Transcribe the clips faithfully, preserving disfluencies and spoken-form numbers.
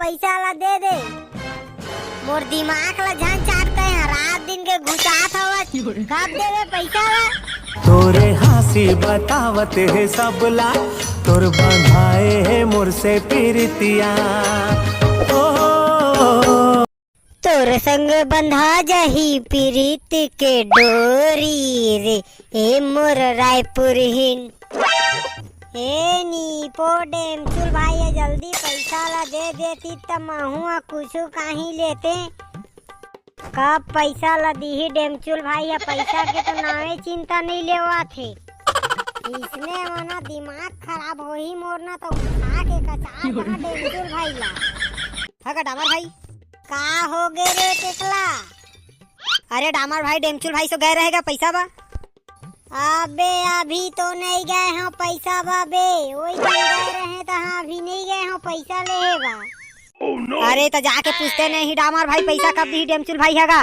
पइसा ला दे दे। मोर दिमाग ला झन चाटते हैं, रात दिन के घुसात हवस। कब देबे पइसा ला? तोरे हाँसी बतावत हे सबला, तोर बंधाए हे मोर से पीरितिया। ओ, तोर संग बंधा जाही पीरित के डोरी रे, ए मोर रायपुरहिन। ए नीपो डेमचुल भाई, ये जल्दी पइसा ला दे देती त महूँ ह कुछु काहीं लेते। कब पइसा ला दीही डेमचुल भाई ह, पइसा के तो नावे चिंता नइ लेवत हे। इसने मना दिमाग खराब होही मोर ना, तो उठा के कचार देहा डेमचुल भाई ला। हगा डामर भाई। का हो गे रे टेकला? अरे डामर भाई, डेमचुल भाई सो गए रहेगा पइसा बा। अबे अभी तो नइ गए हों पइसा बा बे, ओही दिन गए रहे त हाँ, अभी नइ गए हों पइसा लेहे बा। अरे त जाके पूछते नहीं डामर भाई, पइसा कब दीही डेमचुल भाई हगा?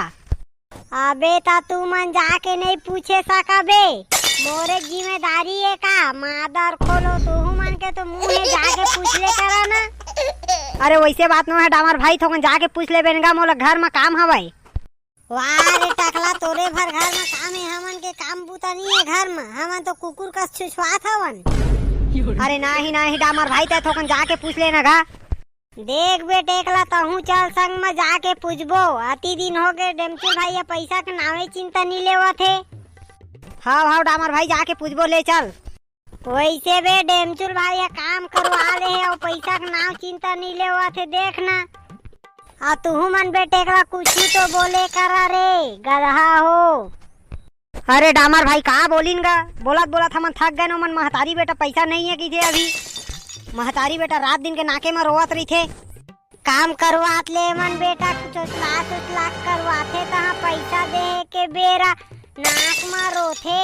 अबे त तुमन जाके नइ पूछे सकबे, मोरे जिम्मेदारी हे का? मादर खोलो, तुहू मन के तो मुँह हे, जाके पूछ ले करा ना। अरे वइसे बात नोहे डामर भाई, थोकन जाके पूछ लेबे न गा, मोला घर म काम हवय। वाह रे टकला, तोरे भर घर म काम हे, हमन के काम बूता नइ हे घर म, हमन तो कुकुर कस छुछवात हवन। अरे नाही नाही डामर भाई, तैं थोकन जाके पूछ ले न गा। देख बे टेकला, तहूँ चल संग म जाके पूछबो, अति दिन हो गे डेमचुल भाई ह पइसा के नावे चिंता नइ लेवत हे। हाव हाव डामर भाई, जाके पूछबो, ले चल। वइसे बे डेमचुल भाई ह काम करवा ले हे अउ पइसा के नाव चिंता नइ लेवत हे, देख ना। अउ तुहू मन बे टेकला कुछु तो बोले करा रे, गदहा हो। अरे डामर भाई का बोलिन गा, बोलत बोलत हमन थक गएन। ओमन महतारी बेटा पइसा नइ हे कहिथे अभी। महतारी बेटा रात दिन के नाके म रोवत रहिथे। काम करवात ले मन बेटा, कुछ उचला सुचला करवाथे, तहाँ पइसा देहे के बेरा नाक म रोथे।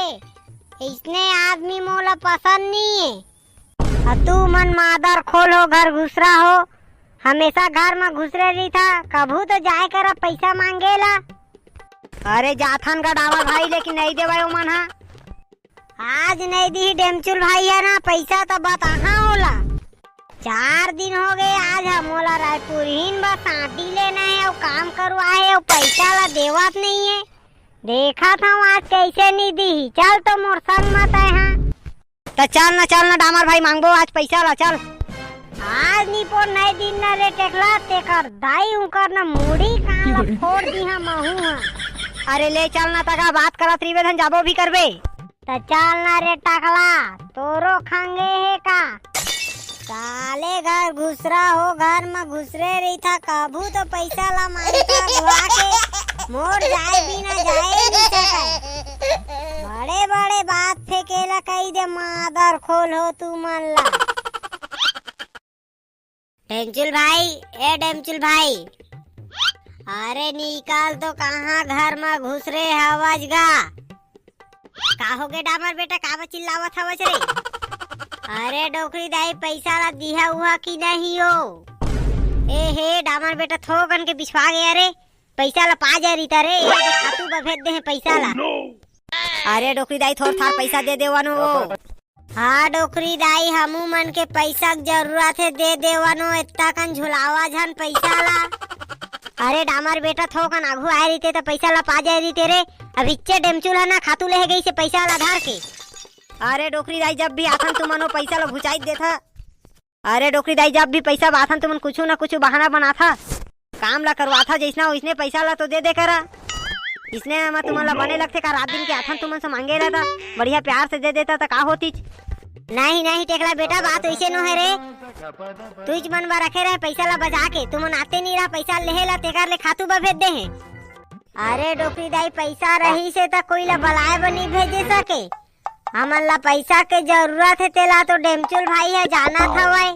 इसने आदमी मोला पसंद नइ हे। अ तू मन मादर खोल हो, घर घुसरा हो, हमेशा घर म घुसरे रहिथा, कभू तो जाए करा पइसा मांगे ला। अरे जाथन गा डामर भाई, लेकिन नइ देवय ओमन ह। आज नइ दिही डेमचुल भाई ह ना पइसा, त बताहा ओला। चार दिन हो गे, आज ह मोला रायपुरहिन बर सांटी लेना हे अउ काम करवा हे अउ पइसा ला देवत नइ हे। देखत हंव आज कइसे नइ दिही। चल तो मोर संग म तैं ह। त चल न, चल न डामर भाई, मांगबो आज पइसा ला, चल। आज निपोर नइ दिन न रे टेकला, तेकर दाई उकर न मुड़ी कान ला फोड़ दिहा महूं ह। अरे ले चल न, तका बात करत रहिबे धन जाबो भी करबे। त चल न रे टकला, तोरो खंगे हे का? साले घर घुसरा हो, घर म घुसरे रहिथा, कभू तो पइसा ला मांगथा अघुवा के, मोर जाए बिना जाए नइ सकय। बड़े बड़े बात फेंकेला कहि दे मादर खोल हो तुमन ला। डेमचुल भाई, ए डेमचुल भाई, अरे निकल तो, कहाँ घर म घुसरे हवस गा? का होगे डामर बेटा, काबर चिल्लावत हवस रे? अरे डोकरी दाई, पइसा ला दिहा उहा कि नहीं हो? ए हे डामर बेटा, थोकन के बिछवा गया रे, पइसा ला पा जा रहिता रे, ये देख खातू बर भेज दे हे पइसा ला। अरे डोकरी दाई, थोर थार पइसा दे देवनो। हाँ डोकरी दाई, हमू मन के पइसा के जरूरत हे, दे देवनो, एत्ता कन झुलावा झन पइसा ला। अरे डामर बेटा, थोकन आघू आए रहिते त पइसा ला पा जाए रहिते रे। अब इच्चे डेमचुल ह ना खातू लेहे गइसे पइसा ला धर के। अरे डोकरी दाई, जब भी आथन तुमन ओ पइसा ला भुचाई देथा। अरे डोकरी दाई, जब भी पइसा बाथन तुमन कुछु ना कुछु बहाना बनाथा, काम ला करवाथा, जइसना ओइसने पइसा ला तो दे दे करा। इसने म तुमन ला बने लगथे का? रात दिन के आथन तुमन से मांगे रहता, बढ़िया प्यार से दे देता त का होतीच? नहीं नहीं टेकला बेटा, बात वइसे नो हे रे। तुइच मन बर रखे रहे पइसा ला बचा के, तुमन आते नहीं रहा पइसा लेहे ला, तेकर ले खातू बर भेज दे हे। अरे डोकरी दाई, पइसा रहिसे त कोई ला बलाए बर नहीं भेजे सके। हमन ला पइसा के जरूरत हे, तेला तो डेमचुल भाई ह जानत हवय।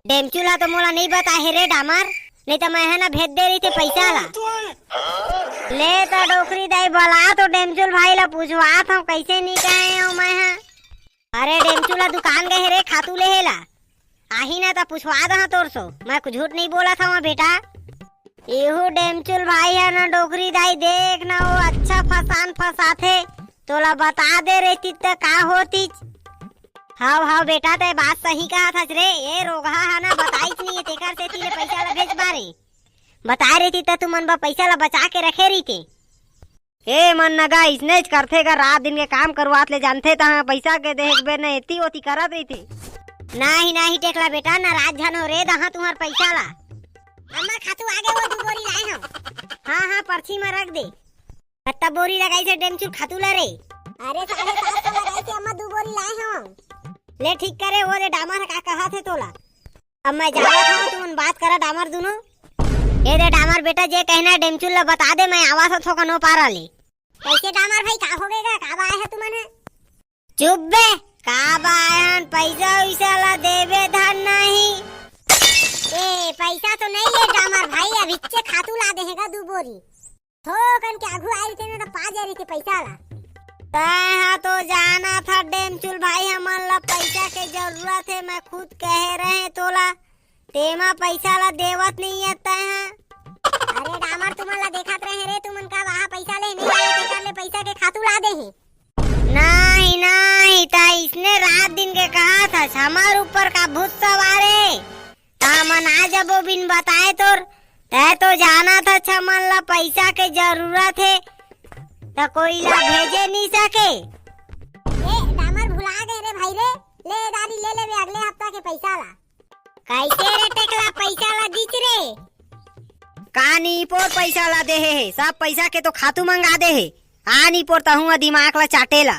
डेमचुल ह तो मोला नइ बताए हे रे डामर, नइ त मैं ह ना भेज दे रहिते पइसा ला। ले त डोकरी दाई बला तो डेमचुल भाई ला पुछवात हंव, कइसे नइ कहे हंव मैं ह। अरे डेमचुल ह दुकान गए हे रे खातू लेहे ला। आही ना त पुछवा दहा तोर सो, मैं कुछ झूठ नइ बोलत हवं बेटा। एहू डेमचुल भाई ह ना डोकरी दाई देख ना, ओ अच्छा फसान फसाथे, तोला बता दे रहितिस त का होतिस। हव हव बेटा, तैं बात सही कहत हस रे, ए रोगहा ह ना बताइस ये तेकर सेती ले पैसा ला भेज बारे। बताए रहिती त तुमन बा पैसा ला बचा के रखे रहिते। ए मन नगा इसनेच करथे गा, रात दिन के काम करवात ले जानथे तहाँ पैसा के देख बेर न एती ओती करत रहिथे। नाही नाही टेकला बेटा, नाराज झन हो रे, दहा तुहर पैसा ला। अम्मा खातू आगे वो दू बोरी लाए हव। हाँ हाँ, परछी म रख दे। कत्ता बोरी लगाइसे डेमचुल खातू ला रे? अरे साढ़े सात सौ लगाइसे अम्मा, दू बोरी लाए हव। ले ठीक करे, वो दे डामर ह का कहत हे तोला। अब मैं जावत हव, तुमन बात करा डामर दुनो। ए दे डामर बेटा, जे कहना हे डेमचुल ला बता दे, मैं आवा सा थोकन ओ पारा ले। कैसे डामर भाई, का हो गएगा, का बाय है तुमन है? चुप बे, का बायन, पैसा वैसा ला देबे धन नहीं। ए पैसा तो नहीं है डामर भाई, अभी चे खातू ला देहेगा दू बोरी। थोकन के आघू आए रहिते ना तो पा जाए रहिते पैसा ला। तैं हा तो जाना था डेमचुल भाई, हमन ला पैसा के जरूरत है, मैं खुद कहे रहे तोला, तेमा पैसा ला देवत नहीं है तैं हा। अरे डामर तुमन ला देखत रहे रे, तुमन का वहाँ पैसा ले नहीं आए, तेकर ले पैसा के खातू ला दे है। नाही नाही, तैं इसने रात दिन के कहा था, हमर ऊपर का भूत सवार है। त हमन आ जबो बिन बताए तोर। तैं तो जानत हच हमन ला पैसा के जरूरत हे, त कोई ला भेजे नी सके। ए, डामर भुला गए रे भाई रे। ले दारी ले लेबे अगले हफ्ता के पैसा ला। कैसे रे टेकला पैसा ला दीच रे? का नी पोर पैसा ला देहे हे, सब पैसा के तो खातू मंगा दे हे। आ नी पोर तहूँ दिमाग ला चाटे ला।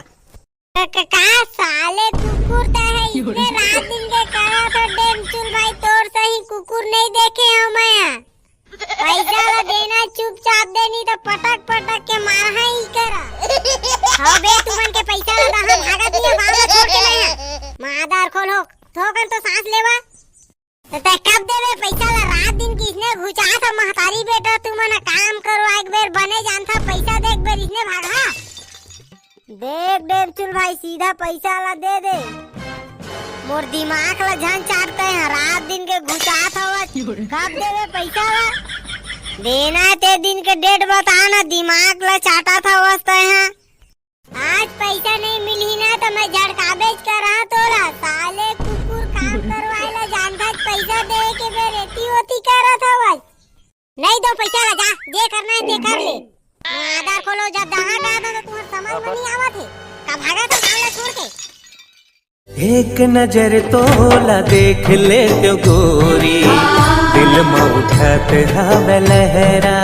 क-, क-, का साले कुकुर त है, इतने रात दिन के कहा था डेमचुल भाई, तोर सही कुकुर नहीं देखे हो मैं। पैसा ला देना चुपचाप दे, नहीं तो पटक पटक के मार है ही करा। हाँ बे, तुमन के पैसा ला दहा, भागत नहीं है, बाहर छोड़ के मैं। मादर खोलो, थोकन तो सांस लेवा। त तैं कब देबे पैसा ला? रात दिन किसने घुचात ह महतारी बेटा, तुमन ह काम करो, एक बेर बने जानथा पैसा दे, एक बेर इसने भागा। देख डेमचुल भाई, सीधा पैसा ला दे दे, मोर दिमाग ला झन चाटते हैं, रात दिन के घुचात हवस। कब देबे पैसा ला? देना ते दिन के डेट बता ना, दिमाग ला चाटत हवस तैं हा। आज पैसा नहीं मिलही ना त मैं झड़काबेच करहा तोला। साले कुकुर, काम करवाए ला जानथस, पैसा दे के बेर एती ओती करत हवस। नहीं दो पैसा ला, जा, जे करना है ते कर ले। मादर खोलो, जब जहाँ कहा था तो तुम्हार समझ में नहीं आवत है। का भागा था गाँव ला छोड़ के? एक नजर तोला देख ले तो गोरी, दिल में उठत हवे लहरा।